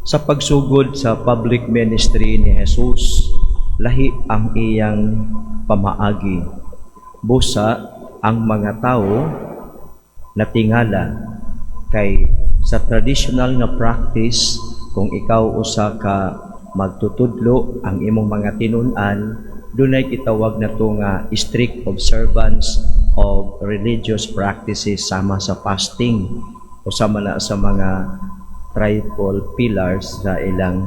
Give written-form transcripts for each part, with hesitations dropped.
Sa pagsugod sa public ministry ni Jesus, lahi ang iyang pamaagi. Busa ang mga tao natingala kay sa traditional nga practice, kung ikaw usa ka magtutudlo, ang imong mga tinun-an dunay gitawag nato nga strict observance of religious practices, sama sa fasting o sama na sa mga triple pillars sa ilang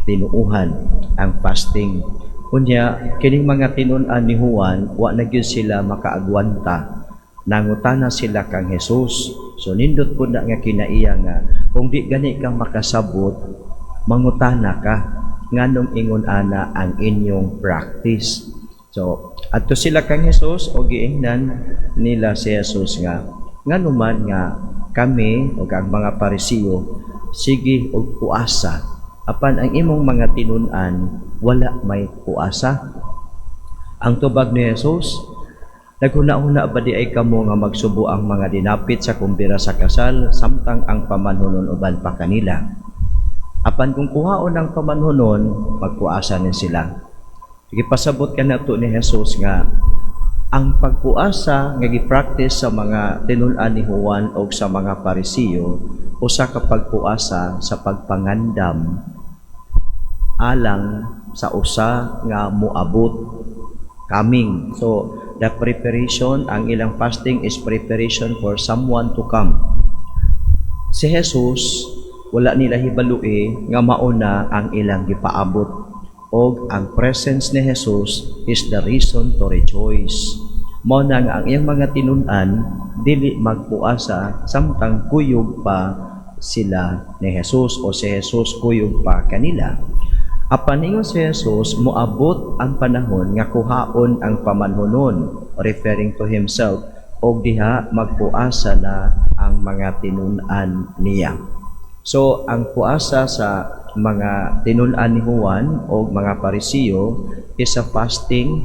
tinuuhan, ang fasting. Unya kining mga tinun-an ni Juan, wa na gyud sila makaagwanta. Nangutana sila kang Jesus. So nindot pud na nga kinaiya nga kung di gani ka makasabot, mangutana ka nganong ingon ana ang inyong practice. So adto sila kang Jesus o giingnan nila si Jesus nga ngano man nga kami o ang mga Parisiyo sige og puasa, apan ang imong mga tinun-an wala may puasa? Ang tubag ni Jesus, "Naghuna-huna ba diay kamo nga magsubo ang mga dinapit sa kumbira sa kasal samtang ang pamanhunon uban pa kanila? Apan kung kuhaon ang pamanhunon, magpuasa ni sila." Gipasabot kanato ni Jesus nga ang pagpuasa nga gi-practice sa mga tinun-an ni Juan o sa mga Parisiyo, usa ka pagpuasa sa pagpangandam alang sa usa nga moabot, coming. So the preparation, ang ilang fasting is preparation for someone to come. Si Jesus, wala nila hibalui nga mauna ang ilang gipaabot. Og ang presence ni Jesus is the reason to rejoice. Mao na nga ang iyang mga tinun-an dili magpuasa samtang kuyog pa sila ni Jesus o si Jesus kuyog pa kanila. Apan ingon si Jesus, moabot ang panahon nga kuhaon ang pamanhunon, referring to himself, og diha magpuasa na ang mga tinun-an niya. So ang puasa sa mga tinun-an ni Juan o mga Parisiyo is a fasting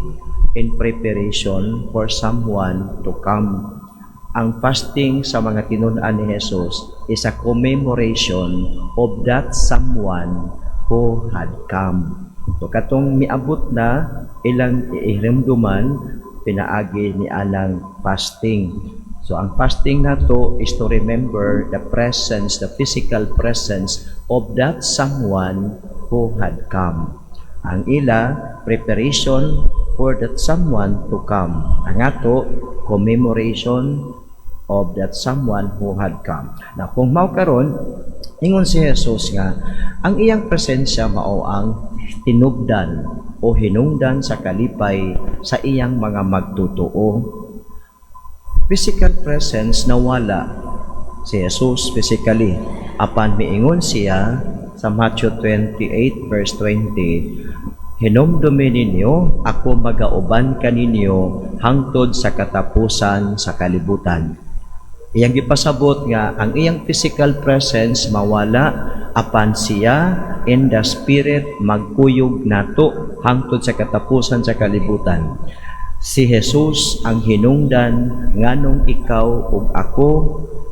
in preparation for someone to come. Ang fasting sa mga tinun-an ni Jesus is a commemoration of that someone who had come. So katong miabot na, ilang ihirimduman pinaagi ni anang fasting. So ang fasting nato is to remember the presence, the physical presence of that someone who had come. Ang ila, preparation for that someone to come. Ang ato, commemoration of that someone who had come. Na kung mao karon, ingon si Jesus nga ang iyang presensya mao ang tinubdan o hinungdan sa kalipay sa iyang mga magtutoo. Physical presence, nawala si Jesus physically. Apan miingon siya sa Matthew 28 verse 20, "Hinumdumi ninyo, ako magauban kaninyo hangtod sa katapusan sa kalibutan." Iyang gipasabot nga ang iyang physical presence mawala, apan siya in the spirit magkuyog nato hangtod sa katapusan sa kalibutan. Si Jesus ang hinungdan nganong ikaw ug ako,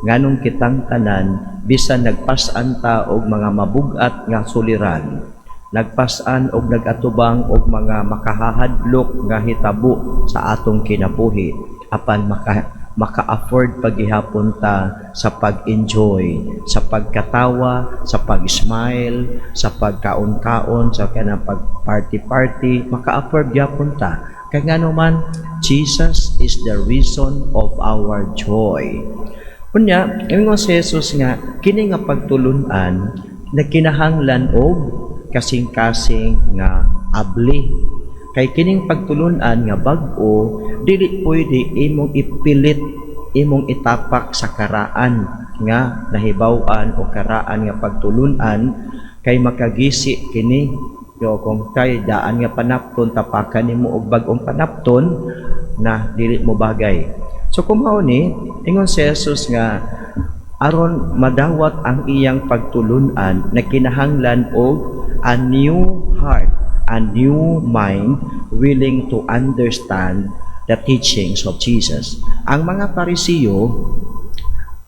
nganong kitang tanan, bisan nagpas-an ta og mga mabugat nga suliran, nagpas-an og nag-atubang og mga makahahadlok nga hitabo sa atong kinabuhi, apan maka-afford paghihapon ta sa pag-enjoy, sa pagkatawa, sa pag-smile, sa pagkaon-kaon, sa kanang pag-party-party, maka-afford gyapon ta. Kay ngano man, Jesus is the reason of our joy. Unya, ingon si Jesus nga kini nga pagtulunan nagkinahanglan og kasing-kasing nga abli. Kay kining pagtulunan nga bag-o, dili pwede imong ipilit, imong itapak sa karaan nga nahibaw-an o karaan nga pagtulunan, kay makagisi kini. Yo, kung kay daan nga panapton, tapakan nimo og bag-ong panapton na dili mo bagay. So kung mao ni, ingon si Jesus nga aron madawat ang iyang pagtulunan, nagkinahanglan og a new heart, a new mind willing to understand the teachings of Jesus. Ang mga Parisiyo,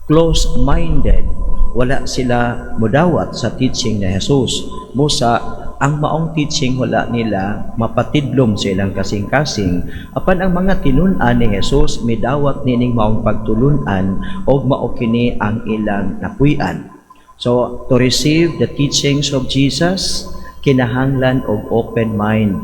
close-minded. wala sila mudawat sa teaching ni Jesus. Busa ang maong teaching wala nila mapatidlom sa ilang kasing-kasing. Apan ang mga tinun-an ni Jesus midawat nining maong pagtulunan og mao kini ang ilang napuy-an. So to receive the teachings of Jesus, kinahanglan og open mind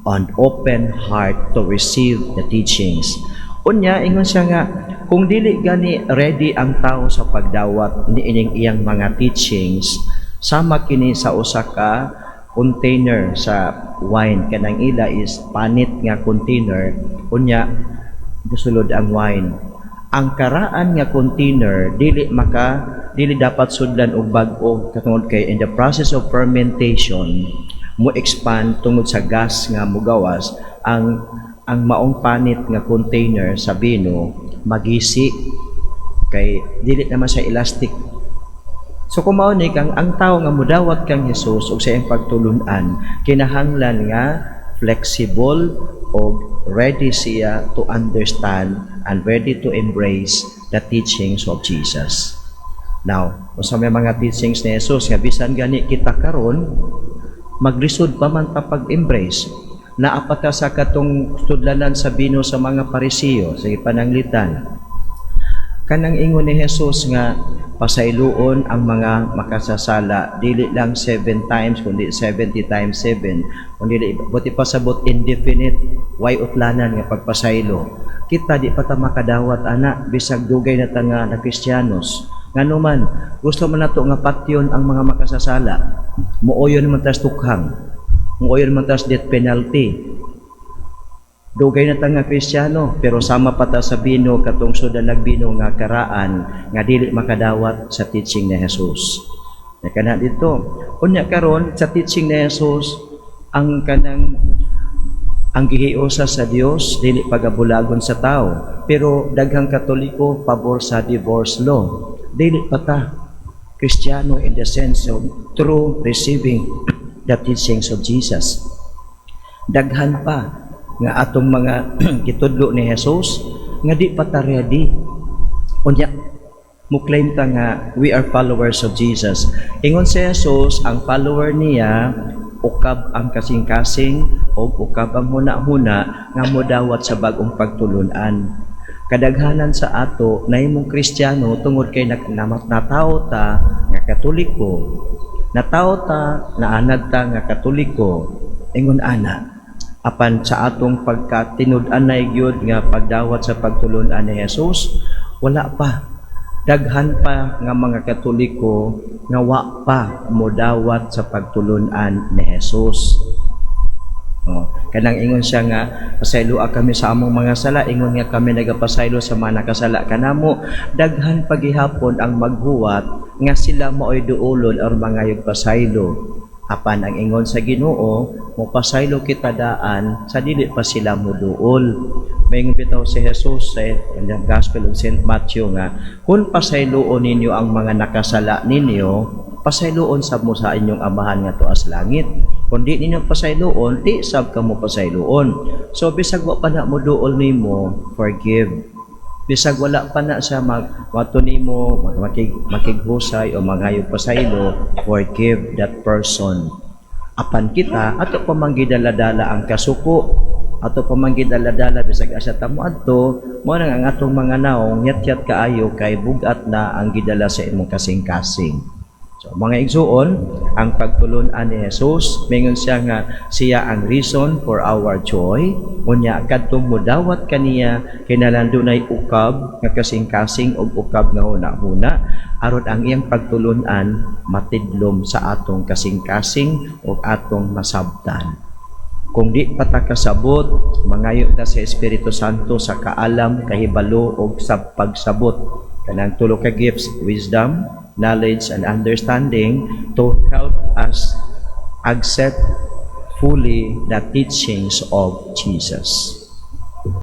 and open heart to receive the teachings. Unya, ingon siya nga kung dili gani ready ang tao sa pagdawat ni ining iyang mga teachings, sama kini sa usa ka container sa wine. Kanang ila is panit nga container, unya musulod ang wine. Ang karaan nga container dili dapat sudlan og bag-o katungod kay in the process of fermentation mo expand tungod sa gas nga mugawas. Ang maong panit nga container sa bino magisi kay dili naman siya elastic. So kung mao ni kang ang tao nga mudawat kang Hesus ug sa iyang pagtulunan, kinahanglan nga flexible o ready siya to understand and ready to embrace the teachings of Jesus. Now, unsa may mga teachings ni Jesus nga bisan gani kita karon maglisod pa man ta pag-embrace? Naa pa ta sa katong sudlanan sa bino sa mga Parisiyo sa ipananglitan. Kanang ingon ni Jesus nga pasayloon ang mga makasasala, dili lang 7 times kundi 70 times 7, kundi buti pasabot indefinite, way utlanan nga pagpasaylo. Kita di pa ta makadawat ana bisag dugay na ta nga na Kristiyanos. Ngano man, gusto man nato nga patyon ang mga makasasala. Muoyon man tas tukhang, muoyon man tas death penalty. Dugay na ta nga Kristiyano, pero sama pa ta sa bino, katong sudan nagbino nga karaan nga dili makadawat sa teaching ni Jesus. Na kana dito. Unya karon sa teaching ni Jesus, ang kanang ang gihiusa sa Dios dili pagabulagon sa tao. Pero daghang Katoliko pabor sa divorce law. Dili pa ta Kristiyano in the sense of true receiving the teachings of Jesus. Daghan pa nga atong mga gitudlo ni Jesus nga di pa ta ready. Unya mo claim ta nga we are followers of Jesus. Ingon si Jesus, ang follower niya ukab ang kasing-kasing o ukab ang huna-huna nga modawat sa bag-ong pagtulunan. Kadaghanan sa ato nahimong Kristiyano tungod kay natawo ta nga Katoliko. Natawo ta, naanad ta nga Katoliko. Ingon ana. Apan sa atong pagkatinud-anay gyud nga pagdawat sa pagtulunan ni Jesus, wala pa. Daghan pa nga mga Katoliko nga wa pa modawat sa pagtulunan ni Jesus. Oh, kanang ingon siya nga pasayloa kami sa among mga sala, ingon nga kami nagapasaylo sa mga nakasala kanamo. Daghan pagihapon ang maghuwat nga sila maoy duolon or mangayog pasaylo. Apan ang ingon sa Ginoo, mopasaylo kita daan sa dili pa sila moduol. May bitaw si Jesus sa in the Gospel of St. Matthew nga kung pasayloon ninyo ang mga nakasala ninyo, pasayloon sab mo sa inyong Amahan nga tuas langit. Kung di ninyo pasayloon, di sab kamo pasayloon. So bisag wa pa na mo duol nimo, forgive. Bisag wala pa na siya mag wato nimo, makighusay o mangayog pasaylo, forgive that person. Apan kita, ato pa man gidala-dala ang kasuko, ato pa man gidala-dala bisag asa ta moadto. Mo nang ang atong mga naong yat-yat kaayo kay bugat na ang gidala sa imong kasing-kasing. So, mga igsuon, ang pagtulun-an ni Jesus, mingon siya nga siya ang reason for our joy. Unya kadtong mudawat kaniya, kinahanglan dunay ukab nga kasing-kasing ug ukab nga huna-huna aron ang iyang pagtulun-an matidlom sa atong kasing-kasing ug atong masabtan. Kung di pa ta kasabot, mangayo ta sa Espiritu Santo sa kaalam, kahibalo ug sa pagsabot. Kanang tulo ka gifts, wisdom, knowledge, and understanding, to help us accept fully the teachings of Jesus.